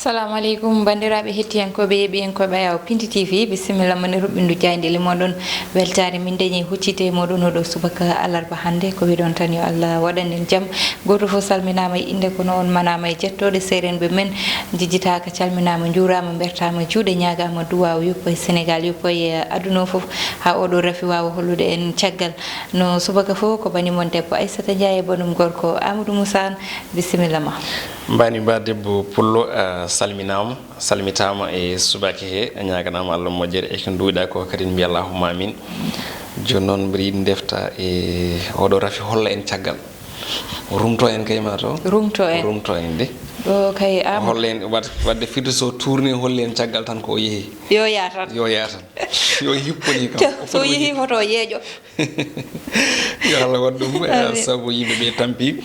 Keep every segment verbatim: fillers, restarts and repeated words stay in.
Assalamu aleykum, banndiraaɓe hettiyankooɓe, yeeɓiyankooɓe Ayaw Pindi T V, bisimilla mon e ruɓɓindu jaayndeele mooɗon. Weltaare min dañi huccite e mooɗon oɗo subaka alarba hannde. Ko wiɗon tan, yo Allah waɗan en jam. Gooto fof salminaama e innde, kono on manaama e jettooɗe. Seerenɓe men jejjitaaka, calminaama, njuuraama, mbertaama juuɗe, ñaagaama duwaaw, yuppo e Senegaal, yuppo e aduna o fof, haa oɗo rafi waawa hollude en caggal. No subaka fof, ko bani mon debbo Aissata Ndiaye e banum gorko Amadou Moussa Anne. Bisimilla ma. Mbani mba debbo pullo, a salminaama, salmitaama e subaka he, a ñaaganaama Allah moƴƴere e ko nduwiɗa ko kadi, mbiya allahumma amin. Jooni noon mbiɗa yiɗi ndefta e oɗo rafi, holla en caggal. Rumto en kay ma to? Rumto en. Rumto en de. Ɗo kay Amadou. Holla en, wad-, wadde firti so tourné, holli en caggal tan ko o yehi. Yo yaa tan. Yo yaa tan. Yo hipponi kam. So yehi hoto yeeƴo. Yo Allah waɗ ɗum, eh, Amin. Sabu yimɓe ɓe tampi.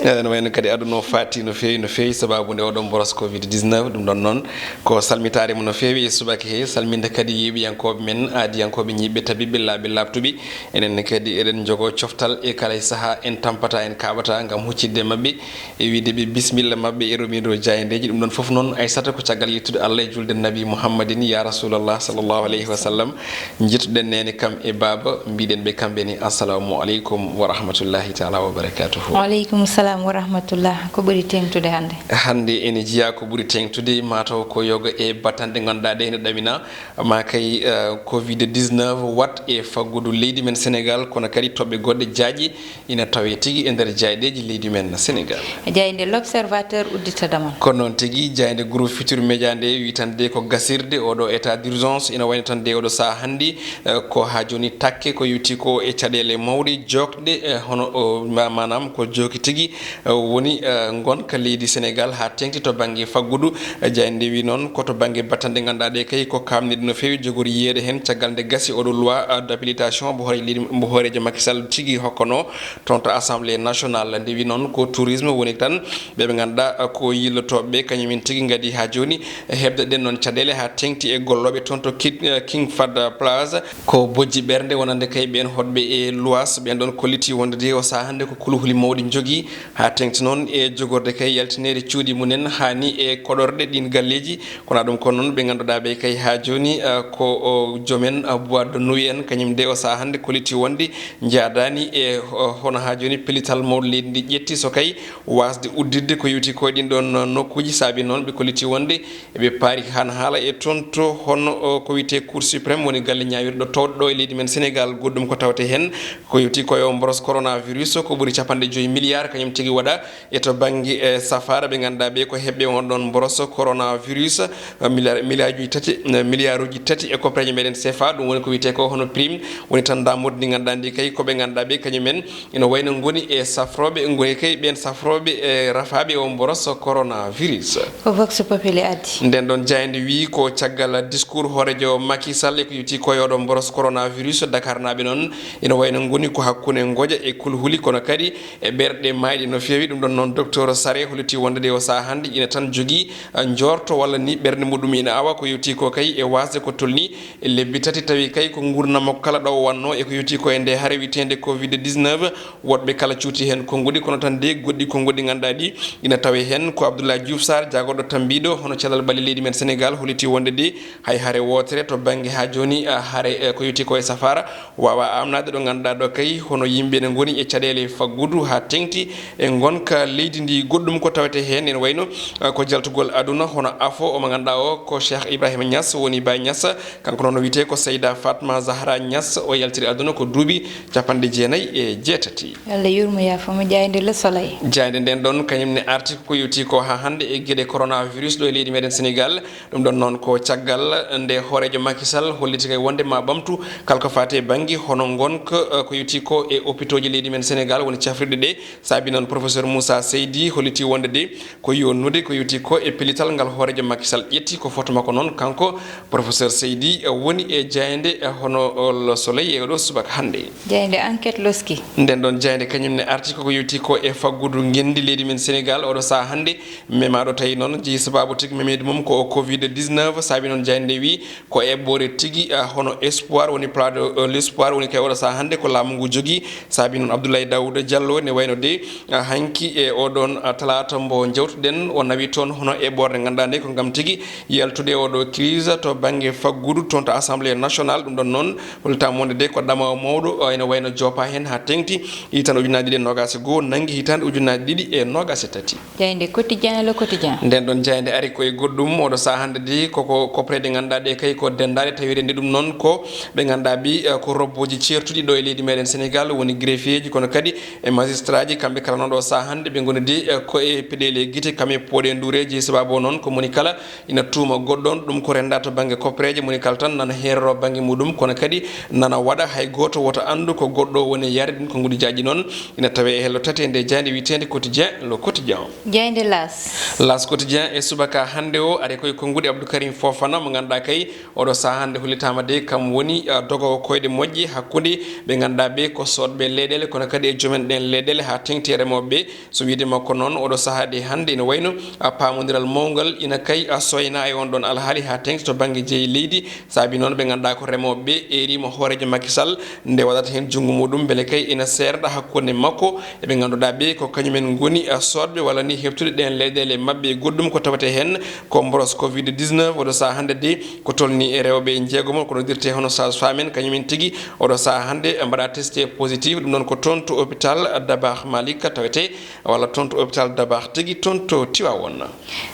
Eh, no wayno kadi aduna o faati no feewi, no feewi sababu nde oɗon boros covid dix-neuf. Ɗum ɗon noon ko salmitaare mo no feewi e subaka he, salminde kadi yeeɓiyankooɓe men, aadiyankooɓe, ñiiɓɓe, tabiɓɓe, laaɓe, laaɓtuɓe. Enen ne kadi eɗen njogoo coftal e kala e sahaa, en tampata, en kaaɓata ngam huccidde maɓɓe e wiide ɓe bisimilla maɓɓe e romindo jaayndeeji. Ɗum ɗon fof noon, Aissata, ko caggal yettude Allah e julde Nabi Muhammadin, ya Rasulallah, sallallahu alayhi wa sallam, njettuɗen neene kam e baaba, mbiɗen ɓe kamɓe ne, assalamu aleykum wa rahmatullahi taala wa barakatuhu. Wa aleykum salam wa rahmatullah. Ko ɓuri teeŋtude hannde? Hannde ene jeyaa ko ɓuri teeŋtude, mataw ko yoga e battane ɗe ngannduɗaa ɗe ene ɗamina, ma kay, eh, covid dix-neuf wat e faggudu leydi men Senegaal, kono kadi toɓɓe goɗɗe jaaƴe ina tawee tigi e nder jaayɗeeji leydi men Senegaal. Jaaynde L'Observateur udditata mon. Ko noon tigi, jaaynde Groupe Futurs Médias nde wi tan de ko gasirde oɗo état d'urgence ina wayno tan de oɗo sahaa hannde, eh, ko haa jooni takke ko yowti ko e caɗeele mawɗe jookɗe, eh, hono o ma-, maanaam ko jooki tigi, eh, woni, eh, ngonka leydi Senegaal haa teeŋti to bannge faggudu. Eh, jaaynde wi noon ko to bannge battane ɗe ngannduɗaa ɗe kay ko kaamniiɗe no feewi, jogori yiyeede heen caggal nde gasi oɗo loi, eh, d'habilitation mbo hoore leydi, mbo hooreejo Macky Sall tigi hokkano toon to Assemblée nationale. Nde wi noon ko tourisme woni tan ɓe ɓe ngannduɗaa ko yillotooɓe ɓe, kañum en tigi ngadi haa jooni. Heɓde ɗen noon caɗeele haa teeŋti e gollooɓe toon to Kid-, eh, King Fahd Plaza. Ko bojji ɓernde wonande kay ɓeen hoɗɓe e luwaas, ɓeen ɗoon kolliti wonde de o sahaa hannde ko kulhuli mawɗi njogii, haa teeŋti noon e jogorde kay yaltineede cuuɗi mum en, haa ni e koɗorɗe ɗiin galleeji. Kono ɗum ko noon ɓe ngannduɗaa ɓe kay haa jooni, eh, ko o joomen, eh, boîte de nuit en, kañum de o sahaa hannde kolliti wonde njaadaani e, eh, hono haa jooni pellital mawɗo leydi ndi ƴetti so kay waasde udditde ko yowti ko e ɗiin ɗoon nokkuuji. Saabi noon ɓe kolliti wonde eɓe paari han haala e toon to hono, o, ko wiyetee Cour suprême, woni galle ñaawirɗo toowɗo ɗo e leydi men Senegaal. Goɗɗum ko tawetee heen ko yowti ko e o mboros coronavirus, ko ɓuri capanɗe joyi milliard kañum tigi waɗa. E to bannge, e, safaara, ɓe ngannduɗaa ɓe ko heɓɓe on ɗoon mboros coronavirus, eh, milliard, milliarduji tati, eh, milliarduji tati e koppareeje meɗen C F A, ɗum woni ko wiyetee ko hono prime, woni tan daamorde ndi ngannduɗaa ndi kay ko ɓe ngannduɗaa ɓe kañum en ina wayno ngoni e safrooɓe, ngoni kay ɓeen safrooɓe e rafaaɓe o mboros coronavirus. Ko Vox Populi addi. Nden ɗon jaaynde wiyi ko caggal discours hooreejo Macky Sall e ko yowti ko e oɗo mboros coronavirus, Dakarnaaɓe noon ina wayno ngoni ko hakkunde ngoƴa e kulhuli, kono kadi e ɓerɗe maayɗe no feewi. Ɗum ɗon noon, Docteur Sare holliti wonde de o sahaa hannde ina tan jogii, eh, njoorto walla ni ɓernde muɗum ina awa ko yowti ko kay e waasde ko tolni e lebbi tati, tawi kay ko nguurndam makko kala ɗo o wannoo e ko yowti ko e nde hare wiyeteende covid dix-neuf. Woɗɓe kala cuuti heen konnguɗi, kono tan de goɗɗi konnguɗi ngannduɗaa ɗi ina tawee heen. Ko Abdoulaye Diouf Sarr, jaagorɗo tammbiiɗo hono cellal ɓalli leydi men Senegaal, holliti wonde de hay hare wootere to bannge haa jooni, ah, hare, eh, ko yowti ko e safaara waawa aamnaade ɗo ngannduɗaa ɗo kay hono yimɓe ne ngoni e caɗeele faggudu haa teeŋti e ngonka leydi ndi. Goɗɗum ko tawetee heen ene wayno, eh, ko jaltugol aduna hono afo o mo ngannduɗaa o ko Cheikh Ibrahima Niass woni Baye Niass. Kanko noon o wiyetee ko Seyda Fatma Zahra Niass. O yaltiri aduna ko duuɓi capanɗe jeenayi e jeetati. Allah yurmo, yaafo mo. Jaaynde Le Soleil. Jaaynde nden ɗon kañum ne arti ko yowti ko haa hannde e geɗe coronavirus ɗo e leydi meɗen Senegaal. Ɗum ɗon noon ko caggal nde hooreejo Macky Sall holliti kay wonde ma ɓamtu kala ko faati e bannge hono ngonka, eh, ko yowti ko e hôpitauji leydi men Senegaal woni cafrirɗe ɗe. Saabi noon professeur Moussa Seydi holliti wonde de ko yonnude ko yowti ko e pellital ngal hooreejo Macky Sall ƴetti. Ko foto makko noon kanko professeur Seydi, eh, woni e jaaynde, eh, hono, oh, Le Soleil e oɗo subaka hannde. Jaaynde Enquête loski. Nden ɗon jaaynde kañum ne arti koko yowti ko e faggudu ngenndi leydi men Senegaal oɗo sahaa hannde. Mema ɗo tawi noon jeyi sababu tigi memeede mum ko covid dix-neuf, saabi noon jaaynde wi ko eɓɓoore tigi, ah, hono espoir woni plat de, euh, l'espoir woni kay oɗo sahaa hannde ko laamu ngu jogii, saabi noon Abdoulaye Daouda Diallo ne wayno de, ah, hanki e oɗon, ah, talaata mbo jewtuɗen o nawi toon hono eɓɓoore nde ngannduɗaa nde ko ngam tigi yaltude oɗo crise to bannge faggudu toon to Assemblée nationale. Ɗum ɗon noon hollitaa wonde de ko ɗamawo mawɗo, ah, ene wayno joopa heen haa teŋti hitan ujunaaji ɗiɗi e noogaas e goo nanngi hitaande ujunaaji ɗiɗi e noogaas e tati. Jaaynde Quotidien, Le Quotidien. Nden ɗon jaaynde ari ko e goɗɗum, oɗo sahaa hannde de koko kopreeje ngannduɗaa ɗe kay ko denndaale, tawiree nde ɗum noon ko ɓe ngannduɗaa ɓi, eh, ko robbooji ceertuɗi ɗo e leydi meɗen Sénégal, woni greffier ji, kono kadi e magistrat ji, kamɓe kala noon ɗo sahaa hannde ɓe ngoni de, eh, ko e peɗeeli e gite, kam e pooɗe nduureeji, sababu o noon ko moni kala ina tuuma goɗɗo on, ɗum ko renndaa to bannge kopreeje, moni kala tan nana heeroro bannge muɗum, kono kadi nana waɗa hay gooto woto anndu ko goɗɗo woni e yahde ɗum. Ko ngudujaaji noon ina tawee e hello tati e nde jaaynde wiyeteende Quotidien, Le Quotidien. Jaaynde L'As. L'As Quotidien e subaka hannde o ari koye konnguɗi Abdou Karim Fofana mo ngannduɗaa kay oɗo sahaa hannde hollitaama de kam woni, ah, dogowo koyɗe moƴƴe hakkunde ɓe ngannduɗaa ɓe ko soodɓe leyɗeele kono kadi e joomen ɗeen leyɗeele haa teŋti e remooɓe ɓe. So wiyde makko noon, oɗo sahaa de hannde ina wayno, a, paamondiral mawngal ina kay, a, soyna e on ɗon alhaali haa teŋti to bannge jeyi leydi. Saabi noon ɓe ngannduɗaa ko remooɓe ɓe eerima hooreejo Macky Sall nde waɗata heen junngo muɗum mbele kay ina seerɗa hakkunde makko e ɓe ngannduɗaa ɓe ko kañumen ngoni, a, soodɓe walla ni heɓtude ɗeen leyɗeele maɓɓe e goɗɗum ko tawetee heen ko mboros covid dix-neuf. Oɗo sahaa hannde de ko tolni e rewɓe jeegomo ko noddirtee hono sage-femme en kañumen tigi oɗo sahaa hannde mbaɗa testé positif, ɗum noon ko toon to hôpital Dabakh Malick tawetee walla toon to hôpital Dabakh tigi toon to Tivaouane.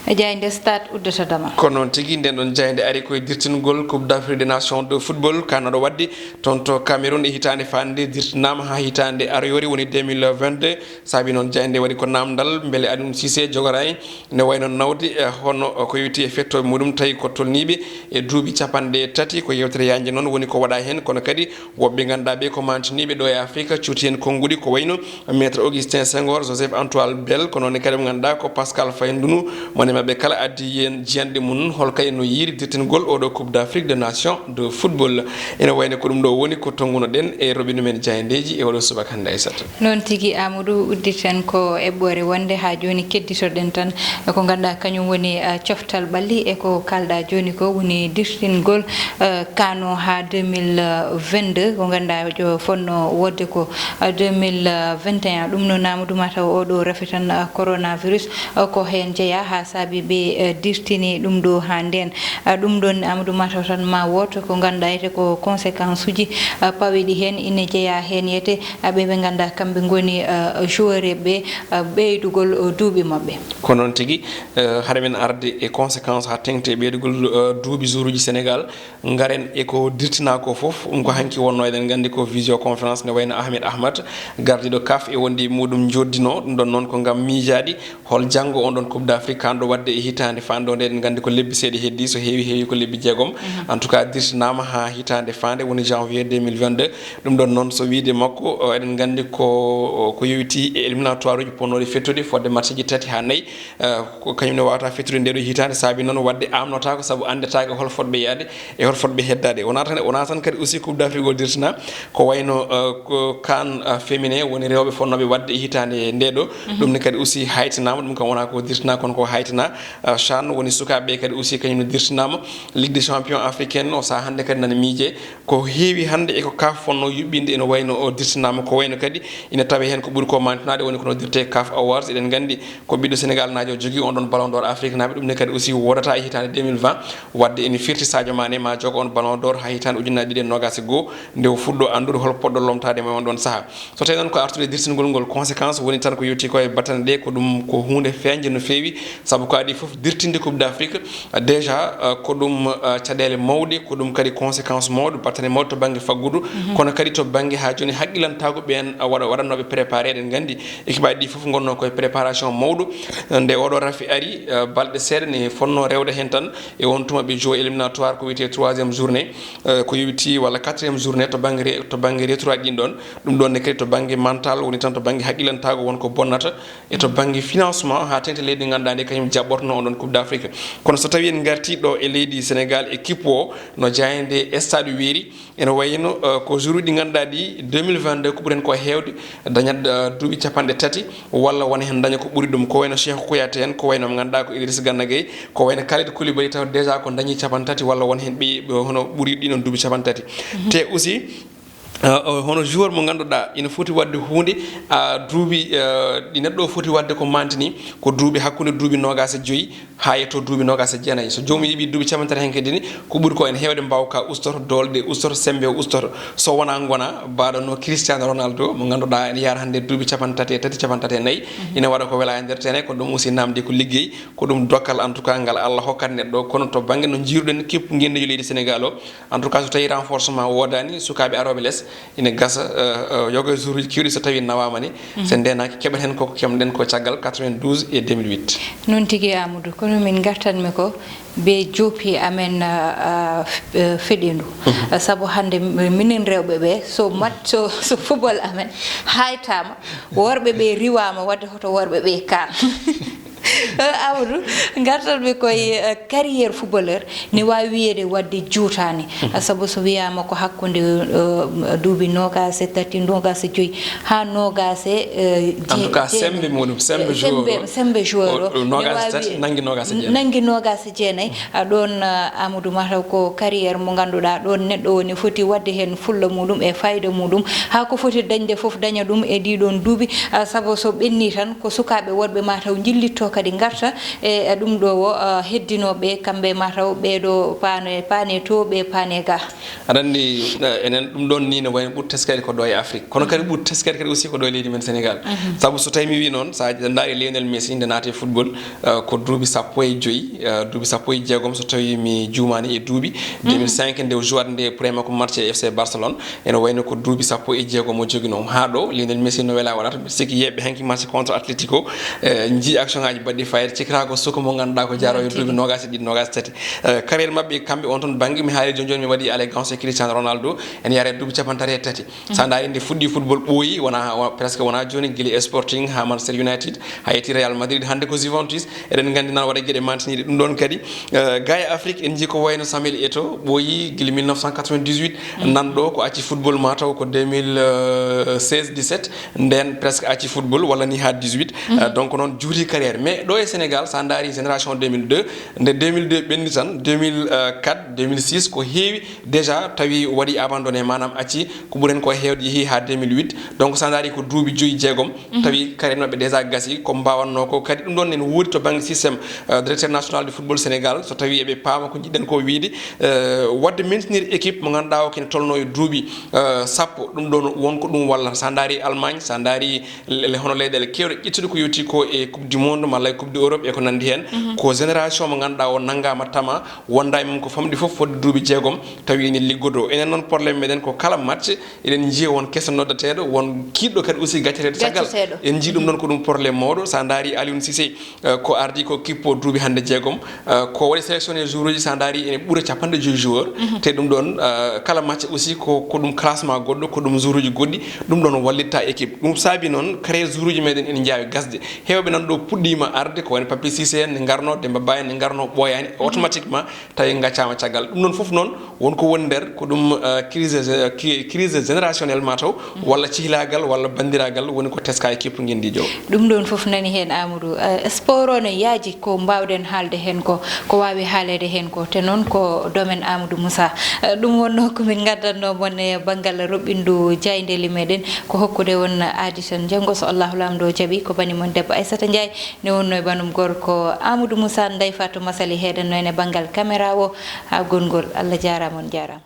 Jaaynde Stade uddata dama. Ko noon tigi, nden ɗon jaaynde ari koye dirtingol Coupe d'Afrique des Nations de football, kan aɗo waɗde toon to Cameroun e hitaande faande dirtinaama haa hitaande aroyoore woni deux mille vingt-deux. Saabi noon jaaynde waɗi ko naamndal, mbele Aliou Cissé jogoraay ne wayno nawde, eh, hono ko yowiti e fettooɓe muɗum, tawi ko tolniiɓe e duuɓi capanɗe tati. Ko yewtere yaajnde noon woni ko waɗa heen, kono kadi woɓɓe ngannduɗaa ɓe ko maantiniiɓe ɗo e Afrique, cuuti heen konnguɗi ko wayno Maître Augustin Senghor, Joseph Antoine Bell, ko noon kadi mo ngannduɗaa ko Pascal Faye Ndunu, moni maɓɓe kala addi heen jiyanɗe mum. Hol kay no yiiri dirtingol oɗo Coupe d'Afrique des Nations de football? Ene wayno ko ɗum ɗo woni ko tonngunoɗen e roɓinu men jaayndeeji e oɗo subaka hannde, Aissata. Noon tigi, Amadou, udditen ko eɓɓoore wonde haa jooni kedditoɗen tan ko ngannduɗaa kañum woni, eh, coftal ɓalli e ko kaalɗaa jooni ko woni dirtingol, eh, kan o haa deux mille vingt-deux, ko ngannduɗaa jo fotno wonde ko, eh, deux mille vingt et un. Ɗum noon Amadou mataw oɗo rafi tan, eh, coronavirus, eh, ko heen jeyaa haa saabi ɓe, eh, dirtini ɗum ɗo haa ndeen. Eh, ɗum ɗon Amadou mataw tan ma wooto ko ngannduɗaa ete ko conséquence uji, eh, paweɗi heen ine jeyaa heen yete, eh, ɓe ɓe ngannduɗaa kamɓe ngoni, eh, joueur ɓe, eh, ɓeydugol, eh, duuɓi maɓɓe. Ko noon tigi, eh, hara men arde e conséquence haa teŋti e ɓeydugol, eh, duuɓi joueuruji Sénégal, ngaren e ko dirtinaa ko fof. Ɗum ko hanki wonno eɗen nganndi ko visioconférence ne wayno Ahmed Ahmad gardiiɗo CAF e wonde e muɗum njoddino. Ɗum ɗon noon ko ngam miijaade hol janngo on ɗon Coupe d'Afrique kan ɗo waɗde e hitaande fanɗo nde eɗen nganndi ko lebbi seeɗa heddi, so heewi heewi ko lebbi jeegom. En tout cas dirtinaama haa hitaande faande woni janvier deux mille vingt-deux. Ɗum ɗon noon so wiyde makko, o, eɗen nganndi ko, ko yowiti e éliminatoire uji ponnooɗi fettude fodde match ji tati haa nayi. Eh, ko kañum ne wawata fettude nde ɗo hitaande, saabi noon waɗde amnotaako sabu anndetaake hol fotɓe yaade e hol fotɓe heddaade. Wonaa tan, wonaa tan kadi aussi Coupe d'Afrique o dirtina ko wayno, eh, ko CAN, eh, féminin woni rewɓe fonnooɓe waɗde e hitaande nde ɗo. Ɗum ne kadi aussi haytinaama, ɗum kam wonaa ko dirtina kono ko haytina. Eh, CHAN woni sukaaɓe ɓe kadi aussi kañum ne dirtinaama. Ligue des champions africaine o sahaa hannde kadi nana miije. Ko heewi hannde e ko CAF fotno yuɓɓinde ene wayno o dirtinaama, ko wayno kadi ina tawee heen ko ɓuri ko mantinaade woni ko noddirtee CAF Awards. Eɗen nganndi ko ɓiɗɗo Senegaal naajo jogii on ɗon Ballon d'Or Afrique naaɓe, ɗum ne kadi aussi woodata e hitaande deux mille vingt, waɗde ene firti Sadio Mané ma jogo on Ballon d'Or haa hitaande ujunnaji ɗiɗi e noogaas e goo nde o fuɗɗo anndude hol poɗɗo lomtaade mo e on ɗon sahaa. So tawii noon ko artude dirtingol ngol conséquence woni tan ko yowti ko e battane ɗe, ko ɗum ko huunde feeñde no feewi, sabu ko adii fof dirtinde Coupe d'Afrique, déjà, eh, ko ɗum, eh, caɗeele mawɗe, ko ɗum kadi conséquence mawɗo, battane mawɗe to bannge faggudu, kono kadi to bannge haa jooni haqqilantaago ɓeen, eh, waɗa-, waɗannooɓe préparé. Eɗen nganndi équipe aji ɗi fof ngonnoo koye préparation mawɗo. Nde oɗo rafi ari, eh, balɗe seeɗa ne fotnoo rewde heen tan, e on tuma ɓe joue éliminatoire ko wiyetee troisième journée, eh, ko yowiti walla quatrième journée to bannge re-, to bannge retour aji ɗin ɗon. Ɗum ɗon ne kadi to bannge mental woni tan, to bannge haqqilantaago won ko bonnata, e to bannge financement haa teŋti leydi ndi ngannduɗaa ndi kañum jaɓɓotono on ɗon Coupe d'Afrique. Kono so tawii en ngartii ɗo e leydi Sénégal, équipe o no jaaynde stade weeri, ene wayno, eh, ko jour uji ɗi ngannduɗaa ɗi deux mille vingt-deux ko ɓuri heen ko heewde dañat, eh, duuɓi capanɗe tati walla wona heen daña ko ɓuri ɗum ko wayno Cheikhou Kouyaté en, ko wayno mo ngannduɗaa ko Idrissa Gana Gueye, ko wayno Kalidou Koulibaly, taw déjà ko dañi capanɗe tati walla won heen ɓe, ɓe hono ɓuri ɗin on duuɓi capanɗe tati. Te aussi, uh, hono joueur mo ngannduɗaa ina foti waɗde huunde, uh, duuɓi, uh, ɗi neɗɗo o foti waɗde ko mantini, ko duuɓi hakkunde duuɓi noogaas e joyi haa yetto duuɓi noogaas e jeenayi. So joomum yiɓi duuɓi capanɗe tati heen kadi ni, ko ɓuri ko ene heewde mbaawka ustoto, doole ɗe ustoto, semmbe o ustoto. So wonaa ngona mbaɗo no Cristiano Ronaldo mo ngannduɗaa ene yahra hannde duuɓi capanɗe tati e tati, capanɗe tati e nayi. Ina waɗa ko wela e nder terrain, kono ɗum aussi namdi ko liggey, ko ɗum dokkal en tout cas ngal Allah hokkat neɗɗo. Kono to bannge no njiiruɗen kippu ngenndiijo leydi Sénégal o, en tout cas so tawi renforcement woodaani, sukaaɓe arooɓe les, ina gasa, eh, eh, yoga e jour uji keewɗi so tawi nawaama ni, so ndeenaaki keɓat heen koko keɓnoɗen ko caggal quatre-vingt-douze e deux mille huit. Noon tigi, Amadou, kono min ngartanmi ko be joopi amen, ah, ah, f-, eh, feɗindu. Ah, sabu hannde mi-, minen rewɓe ɓe, so mat-, so, so football amen haytaama, worɓe ɓe riwaama waɗde hoto worɓe ɓe kaan. Eh, Amadou, ngartanmi koye, eh, carrière footballeur, ne waawi wiyeede waɗde juutaani. Ah, sabu so wiyaama ko hakkunde, eh, duuɓi noogaas e tati, noogaas e joyi, haa noogaas e, eh, En tout cas, je-, semmbe muɗum, semmbe eh, joueur o, semmbe joueur o, o, ne noogaas e tati, waawi nanngi noogaas e jeenayi. Nanngi noogaas e jeenayi. A ɗoon, ah, Amadou, mataw ko carrière mo ngannduɗaa ɗoon neɗɗo woni foti waɗde heen fulla muɗum e fayda muɗum, haa ko foti dañde fof daña ɗum e ɗii ɗoon duuɓi, ah, sabu so ɓenni tan ko sukaaɓe worɓe mataw njillitto kadi ngarta e, e ɗum ɗo o, ah, heddinooɓe kamɓe mataw ɓee ɗo paane, paane to, ɓe paane ga. Aɗa anndi, eh, enen ɗum ɗoon ni ne wayno ɓuri teskade ko ɗo e Afrique. Kono kadi ɓuri teskade kadi aussi ko ɗo e leydi men Sénégal. Sabu so tawi mi wii noon, so a ndaari Lionel Messi nde naati e football, eh, ko duuɓi sappo e joyi, eh, duuɓi sappo e jeegom so tawi mi juumaani e duuɓi. Deux mille cinq nde o jouat nde premier makko match e F C Barcelone. Ene wayno ko duuɓi sappo e jeegom o joginoo. Haa ɗo, Lionel Messi no wela waɗata. Mbiɗa sikki yeeɓe hanki match contre Atlético, eh, njii action ngaji baɗɗi fayida. Cikkata ko suka mo ngannduɗaa ko jaaro e duuɓi noogaas e ɗiɗi, noogaas e tati. Eh, carrière maɓɓe kamɓe on toon bannge, mi haali jooni jooni, mi waɗi allégeance e Cristiano Ronaldo, ene yahra e duuɓi capanɗe tati e tati. So a ndaari nde fuɗɗi football ɓooyi, wona, wona, presque wona jooni, gila Sporting haa Manchester United, haa yetti Real Madrid, hannde ko Juventus. Eɗen nganndi nan waɗa geɗe mantiniiɗe. Ɗum ɗoon kadi, eh, ga e Afrique, en njii ko wayno Samuel Eto'o, ɓooyi gila mille neuf cent quatre-vingt-dix-huit, nan ɗo ko acci football mataw ko deux mille seize dix-sept, ndeen presque acci football walla ni haa dix-huit. Eh, donc noon juuti carrière. Mais ɗo e Sénégal, so a ndaari génération deux mille deux, nde deux mille deux ɓenni tan, deux mille quatre, deux mille six ko heewi déjà tawi waɗi abandonné, maanaam acci, ko ɓuri heen ko heewde yehi haa deux mille huit. Donc so a ndaari ko duuɓi joyi jeegom, tawi carrière maɓɓe déjà gasi, ko mbaawatnoo ko. Kadi ɗum ɗoon ene woodi to bannge système, euh, directeur national du football Sénégal, so tawi eɓe paama ko njiɗɗen ko wiyde, euh, waɗde maintenir équipe mo ngannduɗaa o kene tolnoo e duuɓi, euh, sappo, ɗum ɗoon won ko ɗum wallata. So a ndaari Allemagne, so a ndaari le-, le-, hono leyɗeele keewɗe ƴettuɗe ko yowti ko e Coupe du Monde malla e Coupe de Europe e ko nanndi heen, ko génération mo ngannduɗaa o nanngaama tama, wonda e mum ko famɗi fof fodde duuɓi jeegom, tawi ene liggodoo. Enen noon, problème meɗen ko kala match, eɗen njiya won keso noddateeɗo, won kiiɗɗo kadi aussi gacceteeɗo caggal. Gacceteeɗo. En njii ɗum noon ko ɗum problème mawɗo. So a ndaari Aliou Cissé, eh, ko ardi ko kippo duuɓi hannde jeegom, eh, ko waɗi sélectionné joueuruji, so a ndaari ene ɓura capanɗe joyi joueur. Te ɗum ɗoon, eh, kala match aussi ko, ko ɗum classement goɗɗo, ko ɗum joueuruji goɗɗi, ɗum ɗoon wallitta équipe. Ɗum saabi noon créer joueuruji meɗen ene njaawi gasde. Heewɓe nan ɗo puɗɗiima arde, ko wayno Papi Cissé en ne ngarno, Demba Ba en ne ngarno, ɓooyaani, automatiquement tawi ngaccaama caggal. Ɗum noon fof noon won ko woni nder, ko ɗum, eh, crise, eh, cri-, crise générationnelle mataw, walla cihlaagal, walla banndiraagal woni ko teska e kippu ngenndiijo o. Ɗum ɗoon fof nani heen, Amadou. Eh, sport o ne yaaji ko mbaawɗen haalde heen ko, ko waawi haaleede heen ko, te noon ko domaine Amadou Moussa. Eh, ɗum wonnoo ko min ngaddatnoo mon e banngal roɓɓindu jaayndeeli meɗen, ko hokkude on aadi tan janngo so Allahu Laamɗo jaɓi, ko bani mon debbo Aissata Ndiaye. Ne wonnoo e banum gorko Amadou Moussa, Ndeye Fatou Massaly heeɗannoo en e banngal caméra o. Haa gongol, Allah jaaraama, on jaaraama.